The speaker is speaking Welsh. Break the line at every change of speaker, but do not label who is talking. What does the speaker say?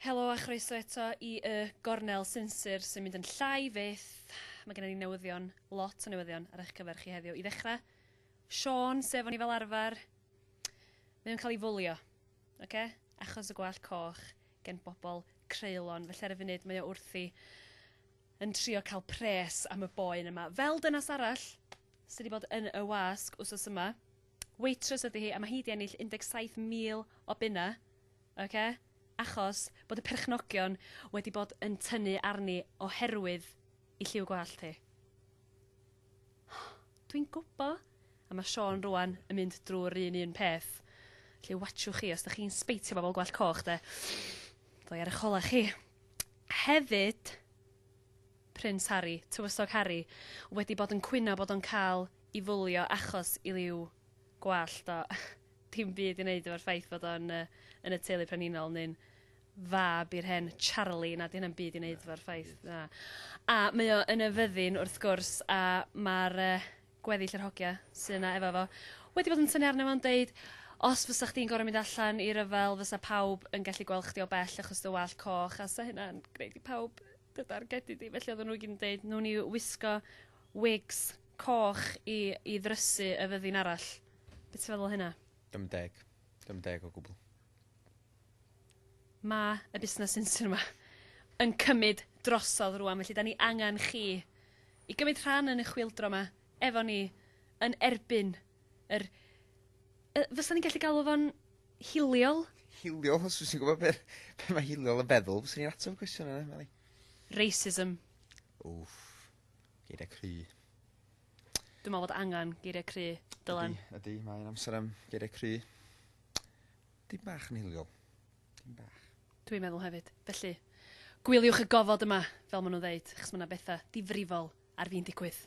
Helo a chroeso eto i y gornel sinsir sy'n mynd yn llai fyth. Mae gennym ni newyddion, lot o newyddion ar eich cyfer chi heddiw. I ddechrau, Siôn, sef o'n i fel arfer, mae o'n cael ei fwlio, oce? Achos y gwallt coch gen bobl creulon. Felly ar y funud mae o wrthi yn trio cael pres am y boen yma. Fel dynas arall sydd wedi bod yn y wasg wsos yma, waitress ydy hi a mae hi wedi ennill 17,000 o bunna. Oce? Achos bod y perchnogion wedi bod yn tynnu arni oherwydd 'i lliw gwallt hi. Dwi'n gwbo! A ma' Siôn rŵan yn mynd drw'r un un peth. Felly watsiwch chi os 'dach chi'n sbeitio bobol gwallt coch 'de. Ddoi ar 'ych hola chi. Hefyd, Prince Harry, Tywysog Harry, wedi bod yn cwyno bod o'n cael 'i fwlio achos 'i liw gwallt o. Dim byd i wneud efo'r ffaith bod o'n yy yn y teulu brenhinol neu'n fab i'r hen Charlie, na 'di hynna'm byd i wneud efo'r ffaith, na. A mae o yn y fyddin wrth gwrs a ma'r yy gweddill yr hogia sy yna efo fo wedi bod yn tynnu arno fo'n deud os fysa chdi'n gor'o' mynd allan i ryfel fysa pawb yn gallu gweld chdi o bell achos dy wallt coch a 'sa hynna'n gneud i pawb dy dargedu di felly odden nhw i gyd yn deud newn ni wisgo wigs coch i i ddrysu y fyddin arall. Be' ti'n feddwl o hynna?
Dim deg. Dim deg o gwbwl.
Ma' y busnes sinsir 'ma yn cymyd drosodd rŵan felly 'dan ni angan chi i gymyd rhan yn y chwyldro 'ma efo ni yn erbyn yr yy fysan ni'n gallu galw fo'n hiliol?
Hiliol? Os fyswn i'n gwybod be' be' ma' hiliol yn feddwl fyswn i'n ateb y cwestiwn yna Mali.
Racism.
Wff. Geiria cry.
Dwi'n meddwl bod angen geiriau cry, Dylan.
Ydy, ydy, mae'n amser am geiriau cry. Dim bach yn hiliol. Dim bach.
Dwi'n meddwl hefyd. Felly, gwyliwch y gofod yma, fel maen nhw'n ddeud, achos mae yna bethau difrifol ar fin digwydd.